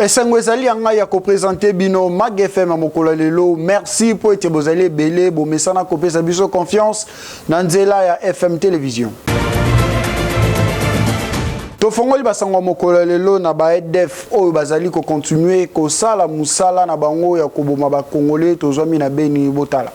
Esengo ezali ya ngai ya kopresente bino Mag FM ya mokolo ya lelo. Merci mpo ete bozali ebele, bomesana kopesa biso confiance na nzela ya FM Television. Tofongoli basango ya mokolo ya lelo na ba EDF oyo bazali kokontinue kosala mosala na bango ya koboma ba Congolais. Tozwami na Beni, botala.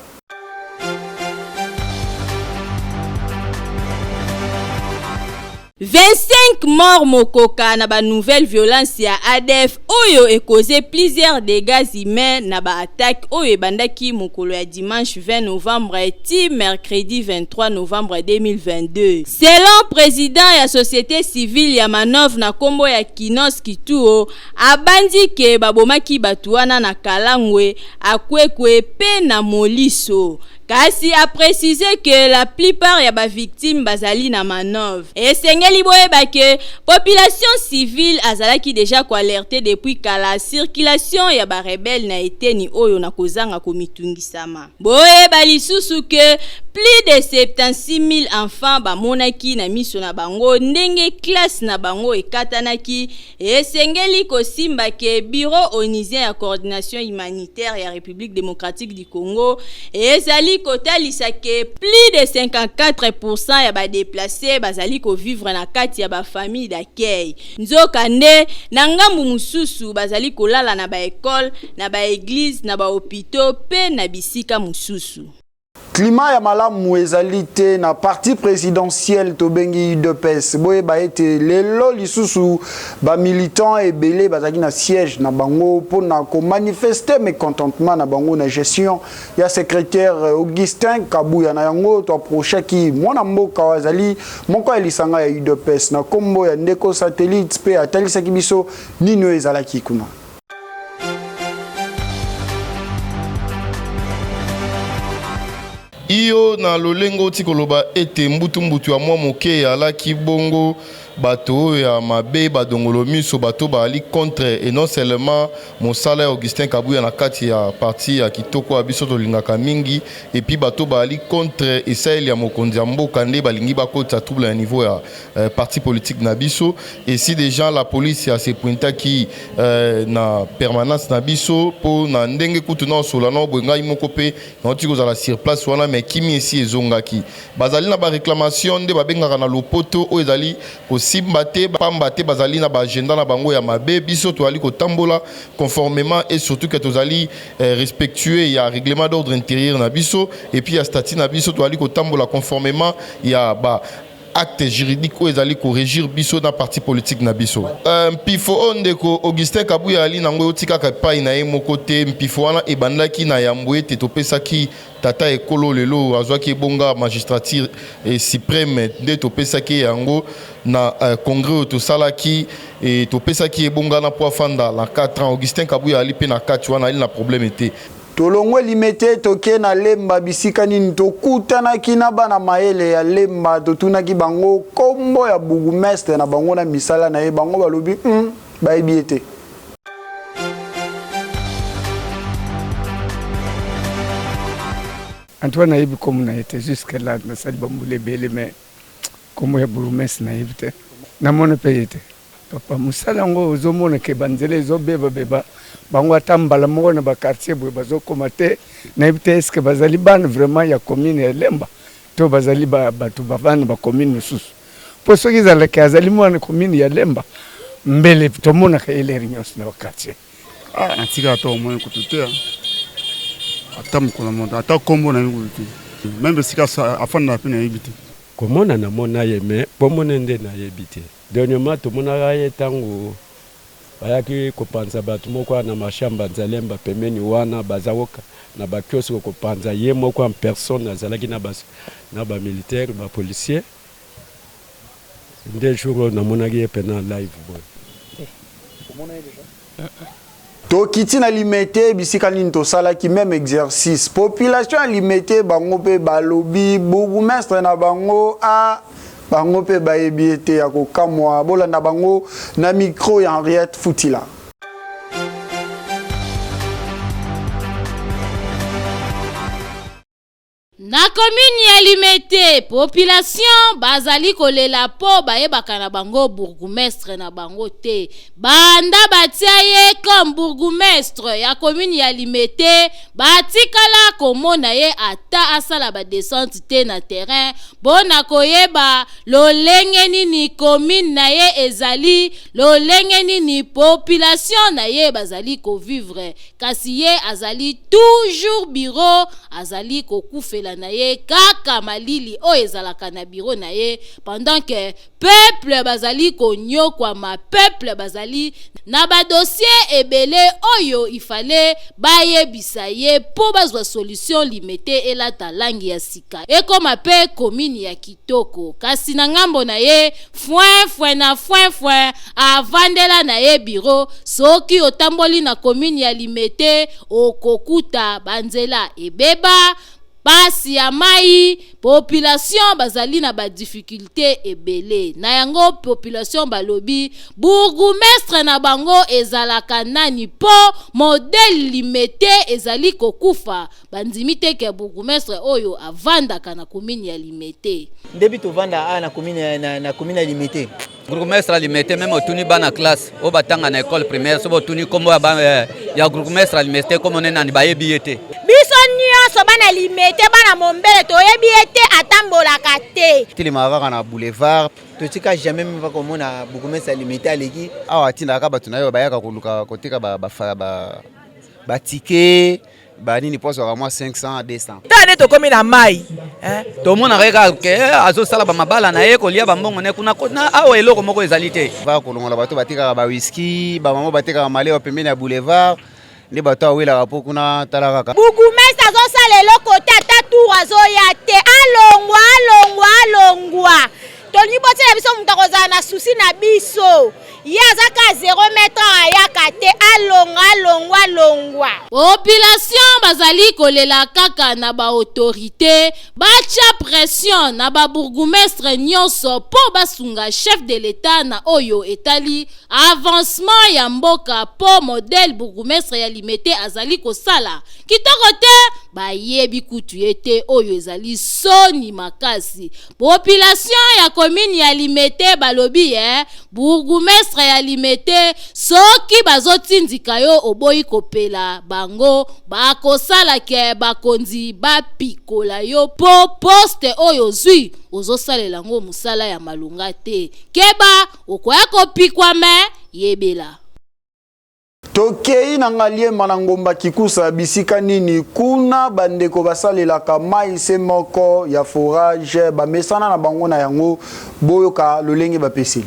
25 morts mokoka na ba nouvelles violences ya ADF oyo e causer plusieurs degats humains na ba attaques oyo ebandaki mokolo ya dimanche 20 novembre tii mercredi 23 novembre 2022. Selon president ya societe civile ya Manove na kombo ya Kinos Kituo, abandi ke babomaki batu wana na Kalangwe, Akwekwe pe na Moliso. Kasi a preciser que la plupart ya ba victimes bazali na manove. Esengeli boyeba que population civile azalaki dejà ko alerter depuis kala circulation ya ba rebelles na eteni oyo na kozanga komitungisama. Boyeba lisusu que plus de 76.000 enfants bamonaki na miso na bango ndenge classe na bango ekatanaki Esengeli kosimba ke Bureau onusien ya coordination humanitaire ya Republique democratique du Congo ezali kotalisa ke plus de 54 pourcent ya ba deplaces bazali ko vivre na kati ya ba familles d'accueil. Nzoka nde, na ngambu mosusu bazali kolala na ba ecoles, na ba eglises, na ba hopitaux mpe na bisika mosusu. Climat ya malamu ezali te na parti presidentiel tobengi udps. Boyeba ete lelo lisusu ba militants ebele bazalaki na siège na bango pona ko manifester mecontentement na bango na gestion ya secretaire Augustin Kabuya. Na yango to approchaki mwana mboka azali moko ya lisanga ya udps na kombo ya ndeko Satellite pe atalisaki biso nini oyo ezalaki kuna. Iyo, na lolenge outi koloba ete mbutu-mbutu ya mwa moke eyalaki bongo bato oyo ya mabe, badongolo miso, bato oyo bazali contre et non seulement mosala ya Augustin Kabuya na kati ya parti ya kitoko ya biso tolingaka mingi et puis bato oyo bazali contre esaleli ya mokonzi ya mboka nde balingi bakotisa trouble na niveau ya euh, parti politique na biso et si déjà la police ya se pointaki euh, na permanence na biso mpo na ndenge kutu na osola na boye ngai moko mpe nauti kozala sur place wana mais kimi esi ezongaki bazali na baréclamation nde babengaka na lopoto oyo ezali kosimba te pamba te bazali na baagenda na bango ya mabe biso tozali kotambola conformément et surtout que tozali euh, respectueux ya règlement d'ordre intérieur na biso et puis ya statut na biso tozali kotambola conformément ya ba acte juridique oyo ezali ko régir biso na parti politique na biso. Euh, mpifo oyo ndeko Augustin Kabuya ali nango euti kaka epai na ye moko te. Mpifo wana ebandaki na yambo ete topesaki tata ekolo lelo azwaki ebonga magistrature eh, supreme nde topesaki ye yango na eh, congrès oyo tosalaki eh, topesaki ebonga na mpo afanda na 4 ans. Augustin Kabuya ali mpe na kati wana ali na problème te. Tolongwe Limete toke na Lemba bisika nini tokutanaki na bana mayele ya Lemba totunaki bango kombo ya bourgmestre na bango na misala na ye bango balobi hum bayebi ye te. En tout cas nayebi kombo na ye te jusque là nasali ba mbula ebele mais kombo ya bourgmestre nayebi te namona pe ye te. Papa musala yango ozo mona ke ba nzela ezo beba beba bango ata mbala moko na ba quartier boye bazo koma te nayebi te est ce que bazali bana vraiment ya commune ya Lemba to bazali ba batu ba bana ba commune mosusu po soki ezala ke azali mwana commune ya Lemba mbele tomonaka ye lere nyonso na ba quartier. Ah natikala ata omoni kutu te ata mokolo moto ata kombo nayebi kutu te meme esika afandaka mpe nayebi te. Komona namona ye mais kombo ne nde nayebi te. Dernièrement tomonaka ye tango bayaki kopanza batu moko awa na marche ya Mbanza Lemba pembeni wana baza na ba kiosque kopanza ye moko en personne azalaki na ba na ba militaires ba policiers nde jour oyo namonaki ye pena live boye. Tokiti na Limete bisika nini tosalaki meme exercice. Population ya Limete bango pe balobi bourgmestre na bango a bango pe bayebi ye te ya kokamwa. Bolanda bango na micro ya Henriette Futila. Na commune ya Limete, population bazali kolela po bayebaka na bango bourgoumestre na bango te. Banda batia ye comme bourgoumestre ya commune ya Limete, batikala komona ye ata asala ba descente te na terrain po na koyeba lolenge nini commune na ye ezali, lolenge nini population na ye bazali ko vivre. Kasi ye azali toujours bureau, azali kokufela na ye kaka malili oyo ezalaka na bureau na ye pendant que peuple bazali konyokwama, peuple bazali na ba dossier ebele oyo il fallait bayebisa ye po bazwa solution. Limete elata langi ya sika, ekoma pe commune ya kitoko. Kasi na ngambo na ye foin foin na foin foin, avandela na ye bureau. Soki otamboli na commune ya Limete, okokuta banzela ebeba, pasi ya mai, population bazali na ba difficulté ebele. Na yango population balobi bourgoumestre na bango ezalaka nani po modèle Limete ezali kokufa? Bandimi te ke bourgoumestre oyo avandaka na commune ya Limete. Ndebi tovanda awa na commune na commune ya Limete. Bourgmestre ya Limete, meme otuni bana classe oyo batanga na école primaire, soki otuni kombo ya bourgmestre ya Limete kombo ne nani, bayebi ye te. Biso nyonso bana Limete, bana Mombele, toyebi ye te, atambolaka te. Telemaka kaka na boulevard. Totika jamais mpe komona bourgmestre ya Limete aleki. Awa atindaka bato na ye bayaka koluka koteka batike banini mpo azwaka mwa 500 200. Tala nde tokomi na mai. Tomonaka ye kaka ke azosala bamabala na ye, kolia bambongo na ye kuna na awa, eloko moko ezali te. Va kolongola bato batekaka bawiski, bamama batekaka malewa pembeni ya boulevard, nde bato awelaka mpo kuna. Tala kaka. Bourgmestre azosala eloko te, ata tour azoya te. Alongwa, alongwa, alongwa. Tolingi botiela biso moto akozala na souci na biso. Ye aza ka 0 mètre, ayaka te. Alongwa, alongwa, alongwa. Population bazali kolela kaka na baautorité batya pression na babourgoumestre nyonso mpo basunga chef de l'État na oyo etali avancement ya mboka, mpo modèle bourgoumestre ya Limete azali kosala kitoko te, bayebi kutu ye te. Oyo ezali soni makasi. Population ya commune ya Limete balobi ye bourgoumestre ya Limete, soki bazotindika yo oboyi kopela bango, bakosala ke bakonzi bapikola yo, mpo poste oyo ozwi ozosalela yango mosala ya malonga te. Keba, okoya kopikwame. Yebela. Tokei na Ngaliema, na Ngomba Kikusa. Bisika nini kuna bandeko basalelaka mai se moko ya forage, bamesana na bango na yango. Boyoka lolenge bapeseli.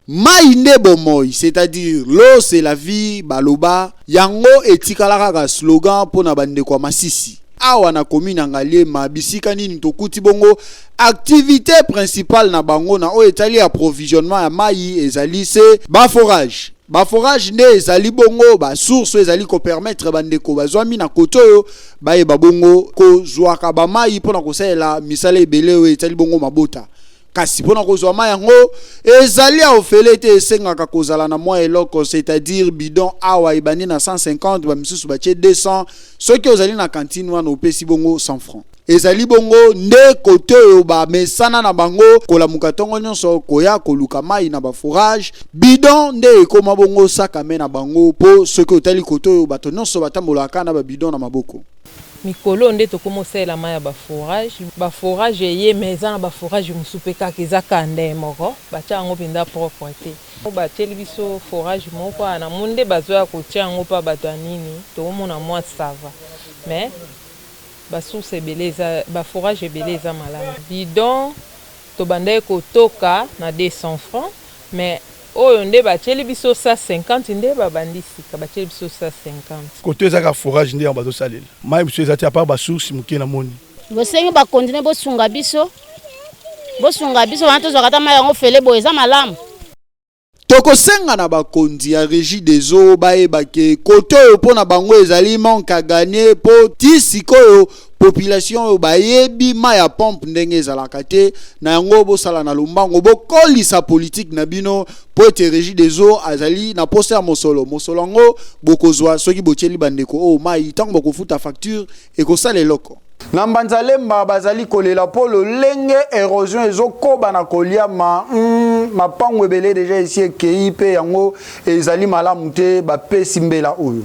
Mai nde bomoi, c'est-à-dire l'eau c'est la vie, baloba yango etikala kaka slogan mpona bandeko ya Masisi. Awa na commune ya Ngaliema, bisika nini tokuti bongo activité principale na bango na oyo etali approvisionnement ya mai ezali se baforage. Baforage nde ezali bongo basource oyo ezali kopermettre bandeko bazwami na kote oyo bayeba bongo kozwaka bamai mpona kosalela misala ebele oyo etali bongo mabota. Kasi mpona kozwa mai yango ezali ya ofele te, esengaka kozala na mwa eloko, c'est-à-dire bidon awa ebandi na 150, bamisusu batie 200. Soki ozali na cantine wana, opesi bongo 100 francs. Ezali bongo nde kote oyo bamesana na bango kolamuka ntongo nyonso koya koluka mai na baforage. Bidon nde ekóma bongo sakame na bango, mpo soki otali kote oyo, bato nyonso batambolaka na babidon na maboko. Mikolo nde tokómi osalela mai ya baforage. Baforage eye, mais eza na baforage mosusu mpe kaka eza kaka ndenge moko, batia yango mpenza propre te. Batieli biso forage moko awa na moni nde bazoya kotia yango mpa bato ya nini, tokomona mwa ça va, mais basource ebele eza, baforage ebele eza malamu. Bidon tobandaki kotoka na 200 francs, mais oyo nde batieli biso 150, nde babandi sika batieli biso 150. Koto eza kaka forage nde yango bazosalela mai, mosusu eza te, à part basource moke na moni. Bosengi bakontinue bosunga biso, bosunga biso wana tozwaka ata mai yango fele boye, eza malamu. Tokosenga na bakonzi ya Regie des eaux bayeba ke kote oyo mpo na bango ezali manque à gagner mpo ti sikoyo population oyo bayebi mai ya pompe ndenge ezalaka te. Na yango bosala na lombango, bokolisa politique na bino mpo ete Regie des eaux azali na posa ya mosolo. Mosolo yango bokozwa soki botieli bandeko oyo mai, ntango bakofuta facture ekosala eloko. Na Mbanza-Lemba bazali kolela mpo lolenge erosion ezokoba na koliama mapango ebele deja esi ekei mpe yango ezali malamu te, bapesi mbela oyo.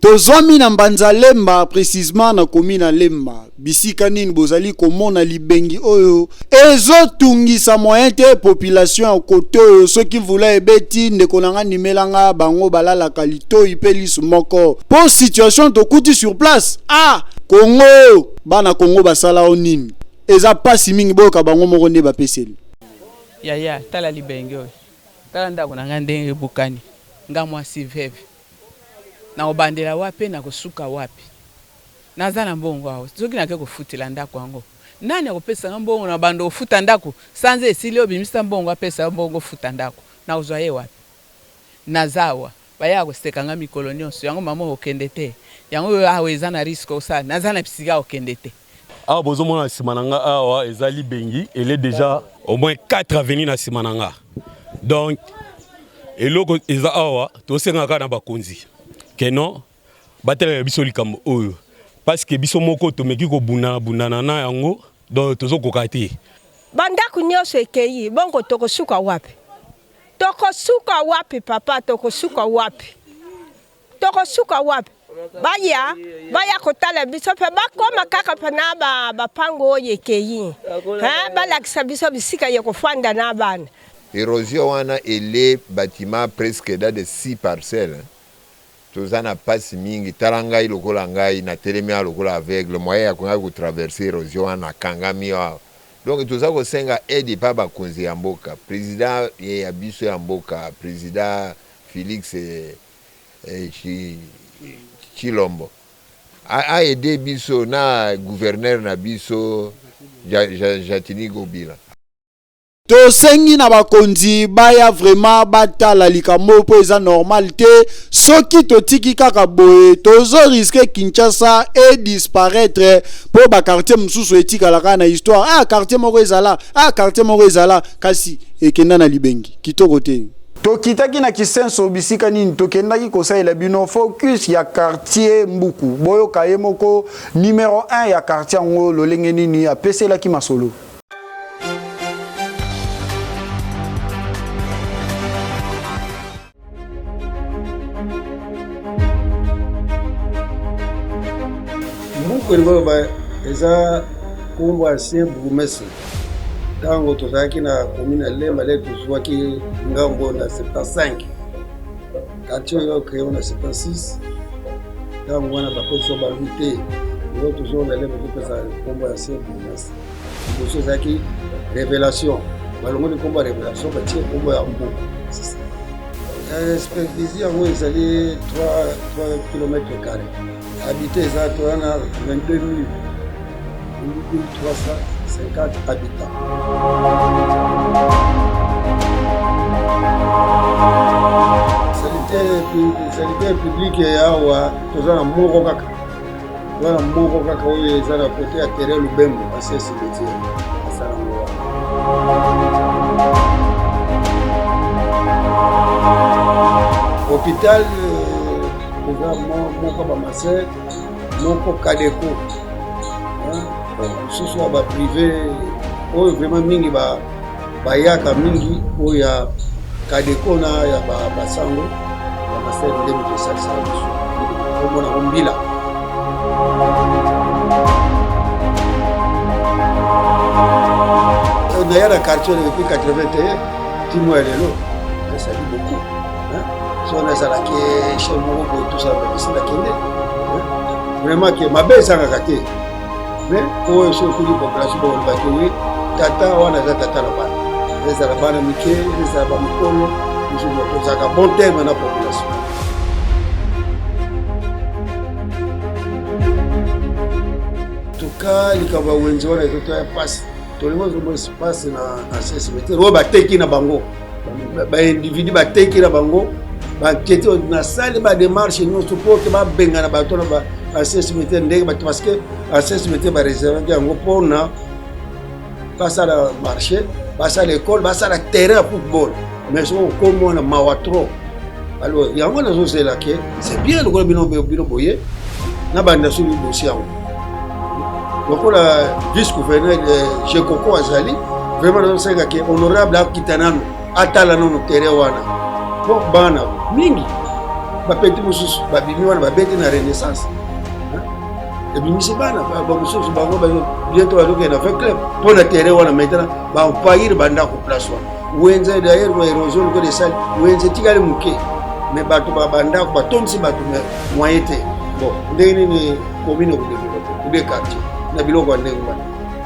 Tozwami na Mbanza-Lemba, precisement na commune ya Lemba. Bisika nini bozali komona libengi oyo ezotungisa moyen te population ya kote oyo. Soki mvula ebeti, ndeko na nga ndimela nga, bango balalaka litoi mpe lisu moko mpo situation tokuti sur place. Ah Congo, bana Congo basala o nini? Eza pasi mingi, boyoka bango moko nde bapeseli. Yaya, tala libenge oyo, tala ndako na ngai ndenge ebukani, nga mwasi veuve, nakobandela wapi nakosuka wapi? Naza na mbongo awa, soki nake kofutela ndako yango, nani akopesa nga mbongo na bando kofuta ndako? Sanza esili, obimisa mbongo, apesa yo mbongo ofuta ndako, nakozwa ye wapi? Naza awa, bayaka koseka nga mikolo nyonso, yango mama okokende te, yango oyo awa eza na risque osala, naza na bisika kokende te. Awa bozomona na nsima na nga awa eza libengi, elle est déjà au moins 4 avenues na nsima na nga. Donc eloko eza awa, tosengaka na bakonzi ke non, batalela biso likambo oyo, parce que biso moko tomeki kobundana bundana na yango, donc tozokoka te. Bandako nyonso ekei, bongo tokosuka wapi? Tokosuka wapi papa? Tokosuka wapi? Tokosuka wapi? Baya baya kotala biso mpe bakoma kaka mpe na bapango oyo ekei, balakisa biso bisika ya kofanda na bana. Erosion wana ele bâtiment presque dans de 6 parcelles. Toza na pasi mingi, tala ngai lokola ngai natelemi awa lokola aveugle, moyen ya ngai kotraverse erosion wana nakangami awa. Donc toza kosenga aide epai bakonzi ya mboka, president ya biso ya mboka, president Felix Tshilombo a aide biso na gouverneur na biso Gentiny Ngobila. Tosengi na bakonzi baya vraiment batala likambo oyo mpo eza normal te. Soki totiki kaka boye, tozo risque Kinshasa e disparaître mpo baquartier mosusu etikala kaka na histoire. Ah, quartier moko ezala, ah, quartier moko ezala, kasi ekenda na libengi kitoko te. Tokitaki na Kisenso, bisika nini tokendaki kosalela bino focus ya quartier Mbuku. Boyoka ye moko numero 1 ya quartier yango lolenge nini apeselaki masolo. Mbuku elingi koloba eza nkombo ancien bourgmestre. Ntango tozalaki na commune ya Lemba nde tozwaki ngambo na 75, quartier oyo créé na 76. Ntango wana bapesi yo balobi te, oyo tozonga Lemba, topesa nkombo ya ancien bourgmestre. Liboso ezalaki révélation, balongoli nkombo ya révélation, batie nkombo ya mbuku. Superficie yango ezali 3 km carré. Habité eza toza na 22 350 habitants. Salite publique awa toza na moko kaka, toza na moko kaka oyo eza na kote ya terrain Lubembo, ancien cimetière, asala yango wana. Hôpital eza moko bamasere, moko Kadeko, mosusu ya baprivé oyo vraiment mingi bayaka mingi, oyo ya Kadeko na ya basango bamasere nde moto esalisaka biso, kombo nango Mbila. Naya na quartier depuis 81 ti mwa ya lelo, esali beaucoup. So nazalaki chef moko boye, tosala babisi, nakende vraiment ke mabe ezangaka te, mais oyo soki okuli population bakolobaki oui, tata wana aza tata na bana, ezala bana mike, ezala bamikolo, biso tozalaka bon terme na population. Tout cas, likambo ya wenze wana ezotoya mpasi. Tolingi ozomona espace na ancien cimetière oyo bateki na bango, baindividu bateki na bango, baketi nasali bademarche nyonso mpo te babengana bato na ancien cimetière ndenge bato, parce que ancien cimetière bareservaki yango mpona basala marché, basala école, basala terrain ya football. Mais soki okomi wana, mawa trop. Alors yango nazozela ke c'est bien lokola bino bino boye na banda soki dossier yango lokola vice gouverneur Jekoko azali. Vraiment nazosenga ke honorable akita nano, atala nano terrain wana, po bana mingi, bapeti mosusu babimi wana, babeti na Renaissance, ebimisi bana bamosusu, bango bientôt bazokende na V Club mpo na terrain wana. Maintenant bampayire bandako place wana, wenze d'ailleurs baérosion lokola esali wenze etikali moke, mais bato bandako batondisi bato, mais moyen te. Bon, ndenge nini commune ekodévelopper ou quartier na biloko ya ndenge wana?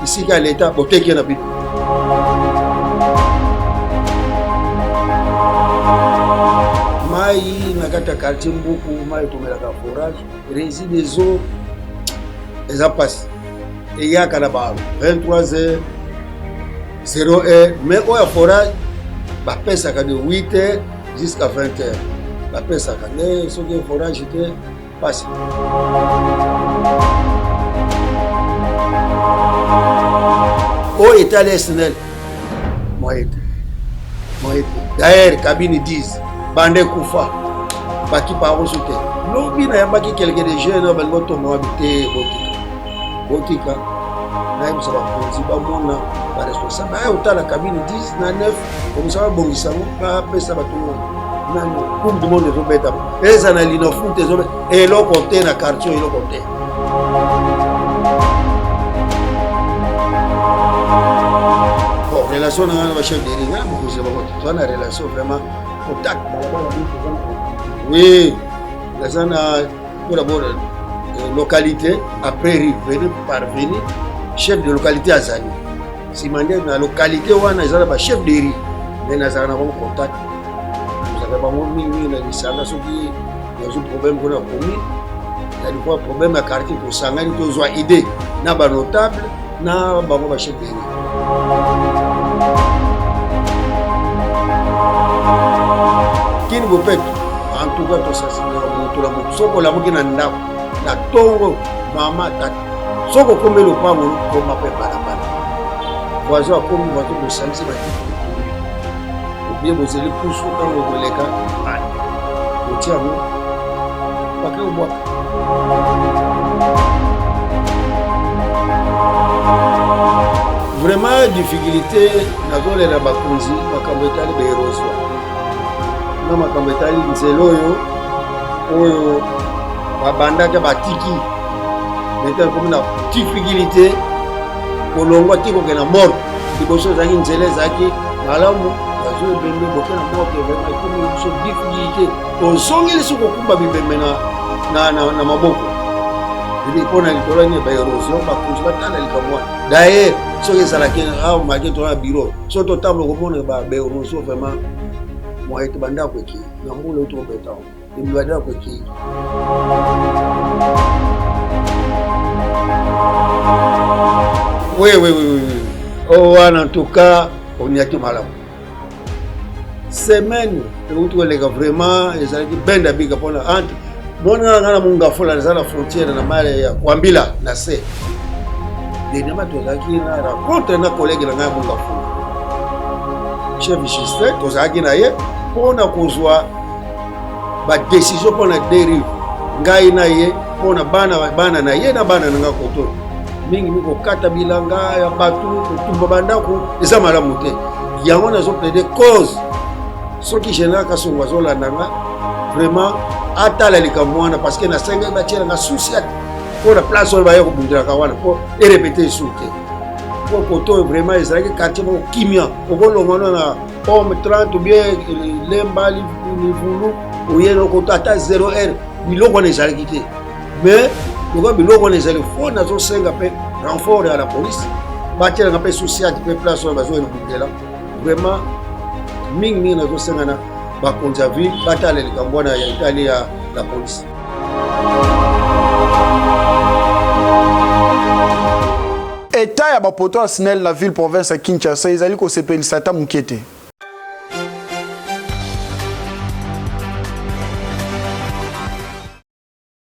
Esika ya leta, boteki na bino. Mai na kati ya quartier Mbuku, mai tomelaka forage Regideso, eza mpasi, eyaka na ba 23 heures 0 heure, mais oyo ya forage bapesaka de 8 heures jusqu'à 20 heures bapesaka nde. Soki forage te, mpasi. Oyo etali SNEL, moyen te, moyen te. D'ailleurs cabine 10 banda ekufa, bakipa yango so te. Lobi nayambaki quelque de jeune oyo balingi otonga wabi te. Botika, botika, nayebisa bakonzi bamona baresponsable baya kotala cabine 10 na 9, komisa babongisa yango, bapesa bato nani. Coupe du monde ezobeta, eza na Linafoot, ezobeta eloko te na quartier, eloko te. Bon, relation na nga na bachef de rue, nga na mokonzi na bango, toza na relation vraiment contact. Oui, naza na pour d'abord localité, après rue, venez parvenir chef de localité azali nsima nde na localité wana eza na bachef de rue, mais nazala na bango contact, tozalaka bango mingimingi na lisanga. Soki nazwi problème mpona commune, ezali kwa problème ya quartier, tosangani, tozwa idée na banotable na bango bachef de rue. Kin Bopeto, en tout cas tosasinaka moto na moto. Soki olamuki na ndako na ntongo, mama, tata, soki okomi lopango, koma mpe balabala, voisin akomi, voisin, bosangisi bakiti, botumbi obie, bozeli pusu, ntango koleka otia yango bake obwaka. Vraiment difficulté, nazolela bakonzi makambo etali baérosion na makambo etali nzela oyo oyo babandaka, batiki. Maintenant komi na difficulté kolongwa ti kokende na morgue. Liboso ezalaki nzela ezalaki malamu, bazwi ebembe, boke na morgue. Vraiment ekomi biso difficulté, tozongeli soki kokumba bibembe na maboko mpona likolo nini? Baérosion. Bakonzi batala likambo wana. D'ailleurs soki ezalaki awa make, toza na bureau, soki totambola komona baérosion, vraiment moyen te. Bandako ekei na mbula oyo tokobeta, bandako ekei. Oui, oui, oui, oui. Oh, wana en tout cas oniaki malamu. Semaine euti koleka, vraiment ezalaki benda bika mpona entre mona nga na Mont Ngafula, eza na frontière na male ya Kwambila na se. Dernièrement tozalaki na rencontre na collègue na ngai ya Mont Ngafula, chef Justin, tozalaki na ye mpona kozwa badécision mpona dérive, ngai na ye, mpona bana, bana na ye na bana na nga koto mingi mingi. Kokata bilanga ya bato, kotumba bandako eza malamu te. Yango nazoplaide cause, soki général Kasongo azolanda nga, vraiment atala likambo wana, parce que nasengaki batielanga susi ate mpo na place oyo baya kobundelaka wana, mpo erépéter esu te. Mpo koto oyo vraiment ezalaki quartier moko kimia, okolongwana na pomme 30 ou bien Lemba, Livulu, oye lokota ata 0 heure, biloko wana ezalaki te. Mais lokola biloko wana ezali fo, nazosenga mpe renfort ya la police, batielanga mpe susiati mpe place oyo bazoyena bundela. Vraiment mingimingi nazosenga na bakonzi ya ville batala likambo wana ya etali ya la police. Etat ya ba poteaux ya SNEL na ville province ya Kinshasa ezali kosepelisa ata moke te.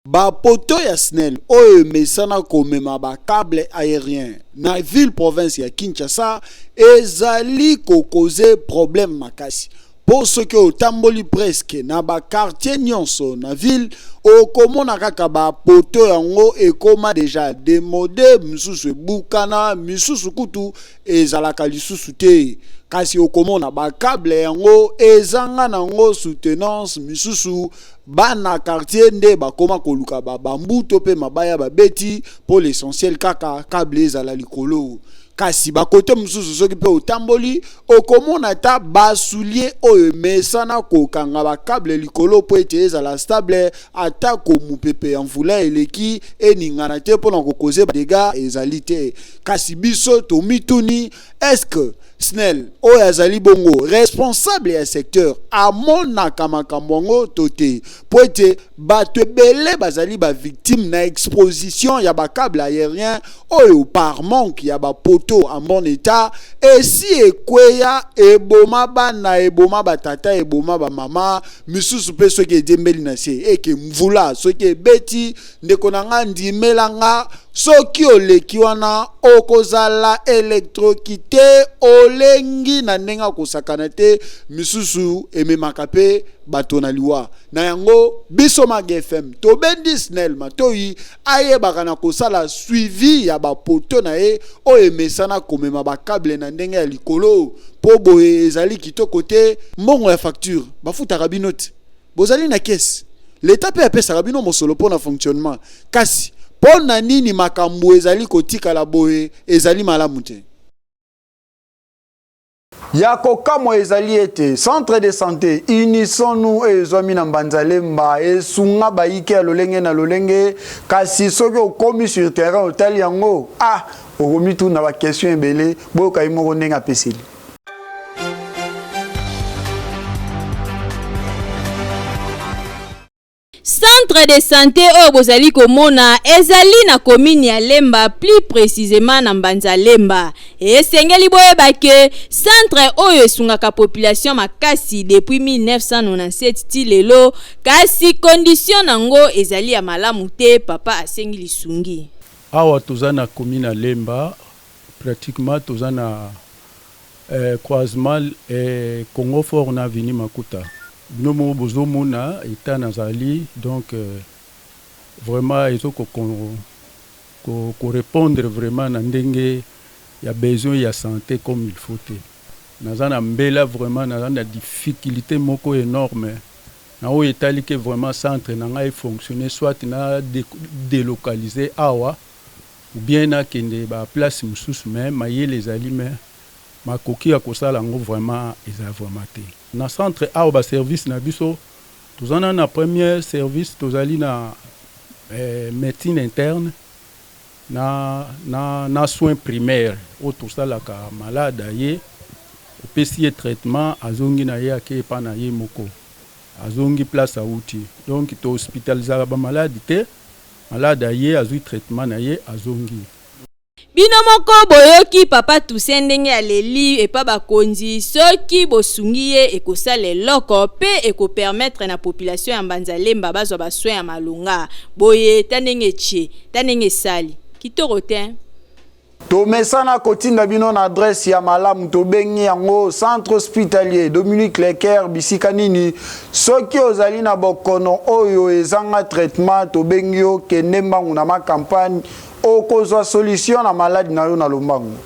Ba poteaux ya SNEL oyo emesana komema ba cable aerien na ville province ya Kinshasa ezali ko causer problème makasi. Po soki otamboli presque na ba quartier nionso na ville okomona kaka ba poteaux yango ekoma dejà demode, misusu ebukana, misusu kutu ezalaka lisusu te. Kasi okomona ba cable yango ezanga nango soutenance, misusu bana quartier nde bakoma koluka ba bambou to pe mabaya babeti po l'essentiel kaka cable ezala likolo. Kasi ba cote mosusu soki pe otamboli okomona ata ba soulier oyo emesana kokanga ba cable likolo po ete ezala stable atako mupepe ya mvula eleki eningana te pona ko causer ba degats ezali te. Kasi biso tomituni est-ce que SNEL oyo azali bongo responsable ya secteur amonaka makambo yango to te? Po ete bato ebele bazali ba victimes na exposition ya ba cable aerien oyo par manque ya ba poteaux en bon etat esi ekweya eboma bana, eboma ba tata, eboma ba mama misusu pe soki ediembeli na se eke mvula soki ebeti ndeko na nga ndimela nga soki oleki wana okozala electrocute olengi na ndenge ya kosakana te misusu ememaka pe bato na liwa na yango biso Mag FM tobendi SNEL matoyi ayebaka na kosala suivi ya ba poteaux na ye oyo emesana komema ba cable na ndenge ya likolo po boye ezali kitoko te mbongo ya facture bafutaka bino te bozali na caisse l'etat pe apesaka bino mosolo po na fonctionnement kasi po na nini makambo ezali kotikala boye ezali malamu te. Ya kokamwa ezali ete centre de sante Unissons-nous oyo ezwami na Mbanza Lemba esunga bayike ya lolenge na lolenge, kasi soki okomi sur terrain otali yango, ah, okomituna ba questions ebele, boyoka ye moko ndenge apeseli. Centre de sante oyo bozali komona ezali na commune ya Lemba plus precisement na Mbanza Lemba. Esengeli boyeba que centre oyo esungaka population makasi depuis 1997 ti lelo kasi condition nango ezali ya malamu te, papa asengi lisungi. Awa toza na commune ya Lemba pratiquement toza na Croisement Congo fort na avenue Makuta bino moko bozo mona etat nazali donc vraiment ezo ko ko repondre vraiment na ndenge ya besoin ya sante comme il faut te naza na mbela vraiment naza na difficulte moko enorme na oyo etali ke vraiment centre na ngai e fonctionner soit na delocaliser awa Ou bien nakende ba place mususu mais mayele ezali mais makoki ya kosala yango vraiment eza vraiment te. Na centre awa ba service na biso toza nanu na premier service tozali na medecine interne na na na soins primaire oyo tosalaka malade aye opesi ye traitement azongi na ye ake epa na ye moko azongi place awuti donc to hospitalisaka ba malade te. Malade aye azui traitement na ye azongi. Bino moko boyoki papa Toussaint ndenge aleli epa bakonzi soki bosungi ye ekosala eloko pe eko permettre na population ya Mbanza Lemba bazwa ba soins ya malonga boye ta ndenge etie ta ndenge esali kitoko tein. Tomesana kotinda bino na adresse ya malamu tobengi yango Centre Hospitalier Dominique Lecker bisika nini soki ozali na bokono oyo ezanga traitement tobengi yo kende mbangu na ma campagne okozwa solution na maladi na yo na lombangu.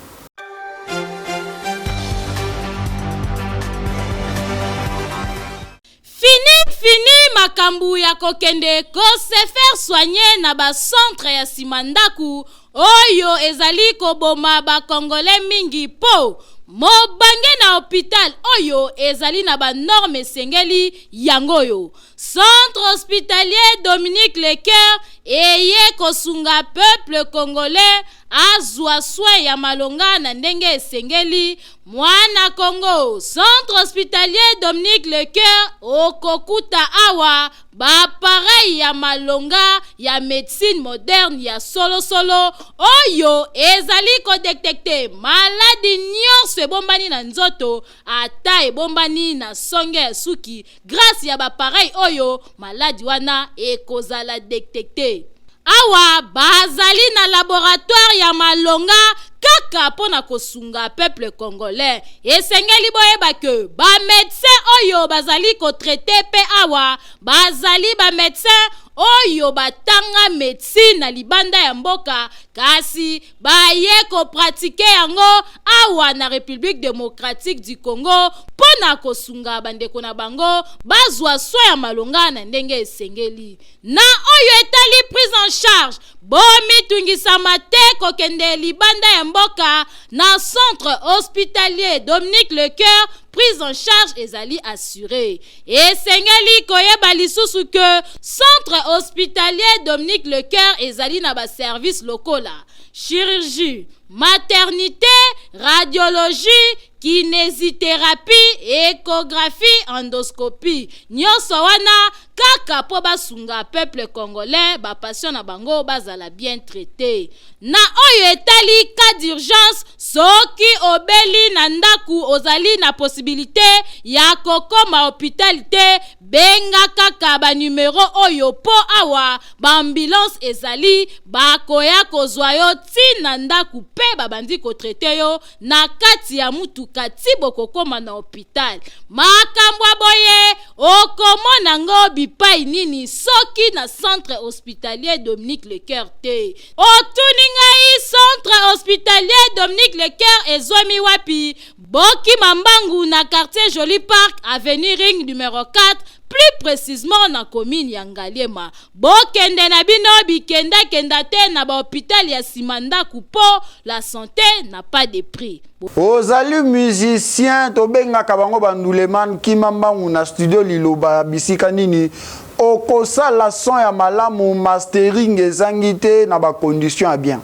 Fini fini makambu ya kokende ko se faire soigner na ba centre ya sima ndaku oyo ezali koboma ba congolais mingi po mobange na hopital oyo ezali na ba normes esengeli yango oyo Centre hospitalier Dominique Lecoeur eye kosunga peuple congolais. azwa soin ya malonga na ndenge esengeli. Mwana Congo, Centre Hospitalier Dominique Lecoeur okokuta awa ba appareils ya malonga ya medecine moderne ya solo solo oyo ezali ko detecter maladi nionso ebombani na nzoto ata ebombani na songe ya suki. Grace ya ba appareils oyo maladi wana ekozala detecter. Awa bazali na laboratoire ya malonga kaka mpo na kosunga peuple congolais. Esengeli boyeba que ba medecins oyo bazali ko traiter mpe awa bazali ba medecins oyo batanga medecine na libanda ya mboka kasi baye ko pratiquer yango awa na Republique democratique du Congo mpo na kosunga bandeko na bango bazwa soins ya malonga na ndenge esengeli. Na oyo etali prise en charge, bomitungisama te kokende libanda ya mboka na centre hospitalier Dominique Lecoeur, prise en charge ezali assuree. Esengeli koyeba lisusu que centre hospitalier Dominique Lecoeur ezali na ba services lokola chirurgie, maternite, radiologie, kinesitherapie, echographie, endoscopie. Nionso wana kaka mpo basunga peuple congolais, ba patients na bango bazala bien traite. Na oyo etali cas d'urgence, soki obeli na ndaku ozali na possibilite ya kokoma hopital te, benga kaka ba numero oyo mpo awa ba ambulance ezali, bakoya kozwa yo ti na ndaku mpe babandi ko traiter yo na kati ya mutuka ti bokokoma na hopital. Makambo ya boye okomona ngo bipai nini soki na centre hospitalier Dominique Lecoeur te? Otuni ngai centre hospitalier Dominique Lecoeur ezwami wapi? Bokima mbangu na quartier Joli Parc, avenue Ring numero 4, plus precisement na commune ya Ngaliema. Bokende na bino bikenda kenda te na ba hopital ya sima ndaku po la sante n'a pas de prix. Ozali musicien tobengaka bango ba nduleman kima mbangu na studio liloba bisika nini okosala son ya malamu mastering ezangi te na ba condition ya bien.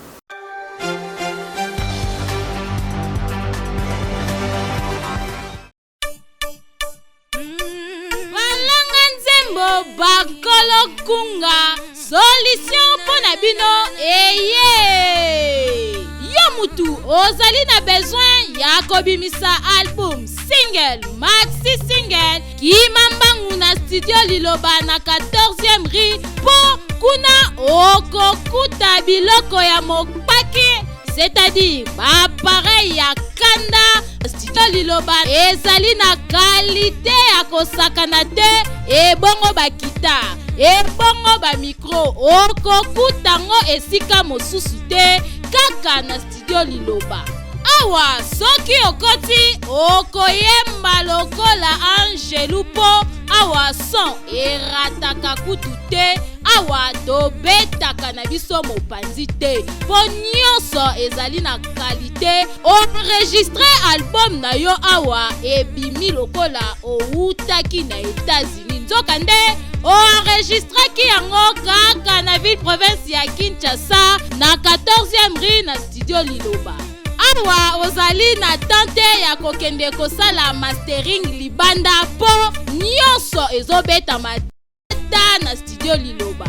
Balanga nzembo bakolo kunga solution mpo na bino eye yo mutu ozali na besoin ya kobimisa album single maxi single kima mbangu na studio liloba na 14e rue mpo kuna okokuta biloko ya mopaki c'est-à-dire bapareil ya kanda studio liloba ezali na kalite ya kosakana te ebongo bakita ebongo bamikro okokuta ngo esika mosusu te kaka na studio liloba awa soki okoti okoyemba lokola angelu mpo awa son erataka kutu te awa tobetaka na biso mopanzi te mpo nyonso ezali na kalite Enregistre album na yo awa ebimi lokola owutaki na Etats-Unis nzokande oenregistraki yango kaka na ville province ya Kinshasa na 14e rue na studio Liloba. Awa ozali na temps te ya kokende kosala mastering libanda mpo nyonso ezobetama ta na studio Liloba.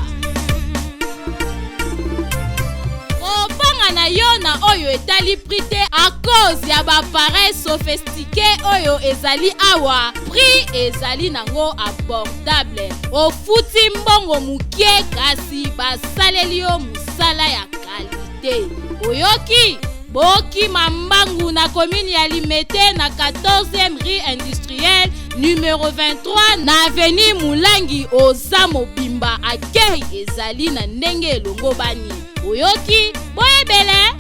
Kobanga na yo na oyo etali prix te à cause ya ba appareils sophistiqués oyo ezali awa, prix ezali nango abordable. Ofuti mbongo mukie kasi basaleli yo musala ya qualite. Oyoki? Bokima mbangu na commune ya Limete na 14e rue industrielle numero 23 na avenue Mulangi oza mobimba accueil ezali na ndenge elongobani. Oyoki? Boyebele!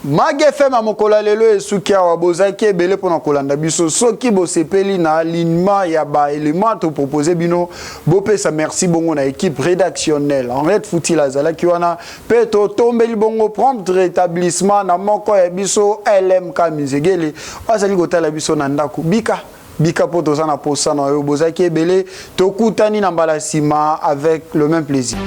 Mag FM ya mokolo ya lelo esuki awa. Bozalaki ebele mpo na kolanda biso. Soki bosepeli na alignement ya ba elements to proposer bino, bopesa merci bongo na equipe redactionnelle. Henriette Futila azalaki wana mpe totombeli bongo prompt rétablissement na moko ya biso LMK Mizegele oyo azali kotala biso na ndako. Bika! Bika po toza na posa na yo. Bozaki ebele, tokutani na mbala sima avec le même plaisir.